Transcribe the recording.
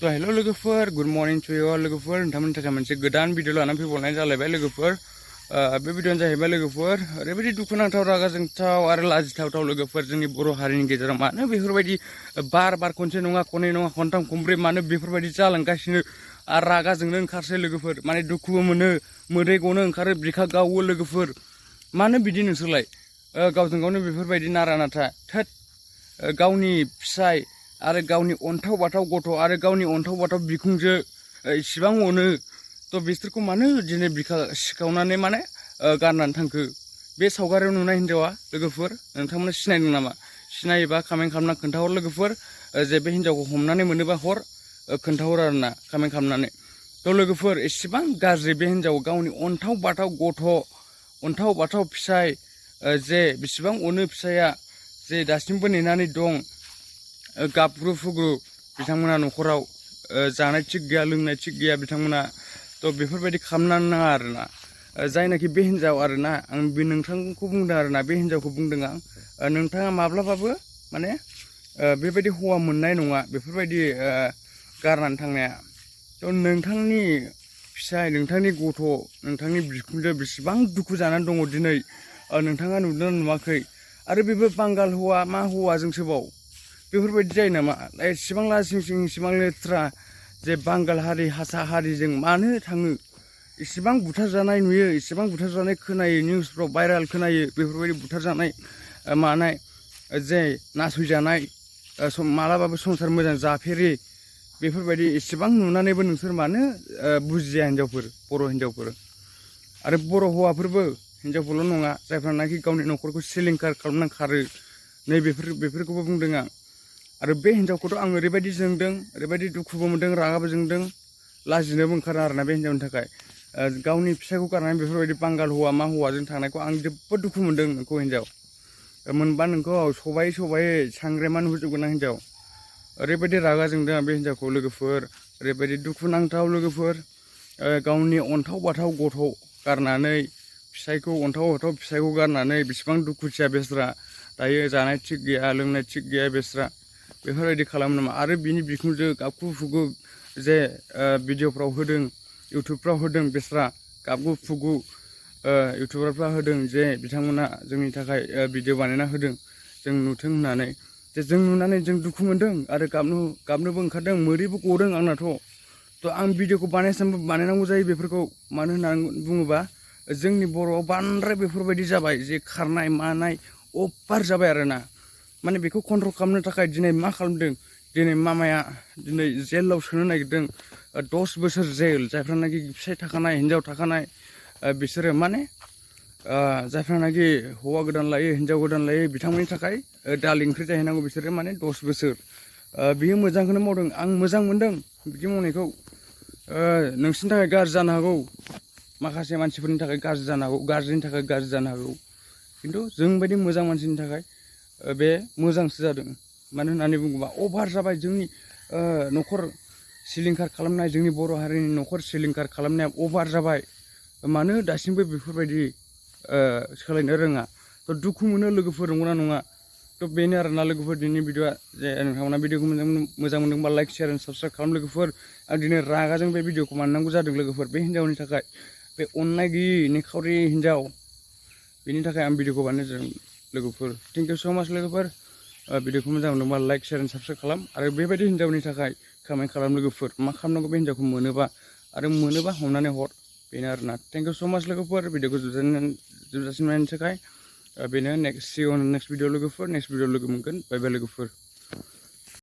तो हेलो लोगोफोर good morning to you लोगोफोर नोंथांमोननि थाखाय मोनसे गोदान भिडिअ लानानै फैबावनाय जालायबाय लोगोफोर बे भिडिअआनो जाहैबाय लोगोफोर ओरैबायदि दुखुनांथाव रागा जोंथाव आरो लाजिथावथाव लोगोफोर जोंनि बर' हारिनि गेजेराव मानो बेफोरबायदि बार खनसे नङा खननै नङा खनथाम खनब्रै मानो बेफोरबायदि जालांगासिनो आरो रागा जोंनो ओंखारसै लोगोफोर माने दुखुबो मोनो मोदै गनो ओंखारो बिखा गावो लोगोफोर मानो बिदि नोंसोरलाय गावजों गावनो बेफोरबायदि नारा नाथा थोद गावनि फिसाय आरो गावनि अन्थाव बाथाव गथ' आरो गावनि अन्थाव बाथाव बिखुंजो इसिबां अनो तो बिसोरखौ मानो दिनै बिखा सिखावनानै माने गारनानै थांखो बे सावगारियाव नुनाय हिन्जावा लोगोफोर नोंथांमोना सिनायदों नामा सिनायोबा कमेन्ट खालामना खोन्थाहर लोगोफोर जे बे हिन्जावखौ हमनानै मोनोबा हर खोन्थाहर आरोना कमेन्ट खालामनानै तो लोगोफोर एसेबां गाज्रि बे हिन्जाव गावनि अन्थाव बाथाव गथ' अन्थाव बाथाव फिसाय जे बिसिबां अनो फिसाया जे दासिमबो नेनानै दं गाबग्रु फुग्रु बिथांमोना न'खराव जानाय थिग गैया लोंनाय थिग गैया बिथांमोना तो बेफोरबायदि खालामनो नाङा आरोना जायनाखि बे हिन्जाव आरोना आं बे नोंथांखौ बुंदों आरोना बे हिन्जावखौ बुंदों आं नोंथाङा माब्लाबाबो माने बेबायदि हौवा मोननाय नङा बेफोरबायदि गारनानै थांनाया तो नोंथांनि फिसाय नोंथांनि गथ' नोंथांनि बिखुनजो बेसेबां दुखु जानानै दङ दिनै नोंथाङा नुदोंना नुवाखै आरो बेबो बांगाल हौवा मा हौवाजोंसोबाव बेफोरबायदि जायो नामा एसेबां लासिंसिं एसेबां लेथ्रा जे बांगाल हारि हारसा हारिजों मानो थाङो इसेबां बुथारजानाय नुयो इसेबां बुथारजानाय खोनायो निउसफ्राव भाइराल खोनायो बेफोरबायदि बुथारजानाय मानाय जे नासयजानाय मालाबाबो संसार मोजां जाफेरि बेफोरबायदि इसेबां नुनानैबो नोंसोर मानो बुजिया हिन्जावफोर बर' हिन्जावफोर आरो बर' हौवाफोरबो हिन्जावफोरल' नङा जायफ्रानाखि गावनि न'खरखौ सिलिंखार खालामनानै खारो नै बेफोरखौबो बुंदों आं आरो बे हिन्जावखौथ' आं ओरैबायदि जोंदों ओरैबायदि दुखुबो मोनदों रागाबो जोंदों लाजिनोबो ओंखारा आरोना बे हिन्जावनि थाखाय गावनि फिसायखौ गारनानै बेफोरबायदि बांगाल हौवा मा हौवाजों थांनायखौ आं जोबोद दुखु मोनदों नोंखौ हिन्जाव मोनबा नोंखौ सबायै सांग्रेमा नुहुरजोबगोन आं हिन्जाव ओरैबायदि रागा जोंदों आं बे हिन्जावखौ लोगोफोर ओरैबायदि दुखुनांथाव लोगोफोर गावनि अन्थाव बाथाव गथ' गारनानै फिसायखौ अन्थाव बाथाव फिसायखौ गारनानै बेसेबां दुखुथिया बेस्रा दायो जानाय थिग गैया लोंनाय थिग गैया बेस्रा बेफोरबायदि खालामो नामा आरो बिनि बिखुंजो गाबगु फुगु जे भिडिअफ्राव होदों इउटुबफ्राव होदों बेस्रा गाबगु फुगु इउटुबारफ्रा होदों जे बिथांमोना जोंनि थाखाय भिडिअ बानायना होदों जों नुथों होननानै जे जों नुनानै जों दुखु मोनदों आरो गाबनोबो ओंखारदों मोदैबो गदों आंनाथ' तो आं भिडिअखौ बानायनांगौ जायो बेफोरखौ मानो होननानै बुङोबा जोंनि बर'आव बांद्राय बेफोरबायदि जाबाय जे खारनाय मानाय अभार जाबाय आरोना माने बेखौ कन्ट्रल खालामनो थाखाय दिनै मा खालामदों दिनै मामाया दिनै जेलाव सोनो नागिरदों 10 बोसोर जेल जायफ्रानाखि फिसाय थाखानाय हिन्जाव थाखानाय बिसोरो माने जायफ्रानाखि हौवा गोदान लायो हिन्जाव गोदान लायो बिथांमोननि थाखाय दाल ओंख्रि जाहैनांगौ बिसोरो माने 10 बोसोर बियो मोजांखौनो मावदों आं मोजां मोनदों बिदि मावनायखौ नोंसिनि थाखाय गाज्रि जानो हागौ माखासे मानसिफोरनि थाखाय गाज्रि जानो हागौ गाज्रिनि थाखाय गाज्रि जानो हागौ खिन्थु जोंबायदि मोजां मानसिनि थाखाय बे मोजांसो जादों मानो होननानै बुङोबा अभार जाबाय जोंनि न'खर सिलिंखार खालामनाय जोंनि बर' हारिनि न'खर सिलिंखार खालामनाया अभार जाबाय मानो दासिमबो बेफोरबायदि सोलायनो रोङा तो दुखु मोनो लोगोफोर नंगौना नङा तो बेनो आरोना लोगोफोर दिनैनि भिडिअआ जे नोंथांमोना भिडिअखौ मोजां मोनदोंबा लाइक शेयार एन्ड साबस्क्राइब खालाम लोगोफोर आं दिनै रागाजों बे भिडिअखौ बानायनांगौ जादों लोगोफोर बे हिन्जावनि थाखाय बे अननाय गैयि निखावरि हिन्जाव बेनि थाखाय आं भिडिअखौ बानायनाय जादों लोगोफोर थेंक इउ स' माच लोगोफोर भिडिअखौ मोजां मोनदोंबा लाइक शेयार एन्ड साबस्क्राइब खालाम आरो बेबायदि हिन्जावनि थाखाय कमेन्ट खालाम लोगोफोर मा खालामनांगौ बे हिन्जावखौ मोनोबा आरो मोनोबा हमनानै हर बेनो आरोना थेंक इउ स' माच लोगोफोर भिडिअखौ जोबजासिम नायनो थाखाय बेनो नेक्स्ट भिडिअ लोगोफोर नेक्स्ट भिडिअ लोगो मोनगोन बाय बाय लोगोफोर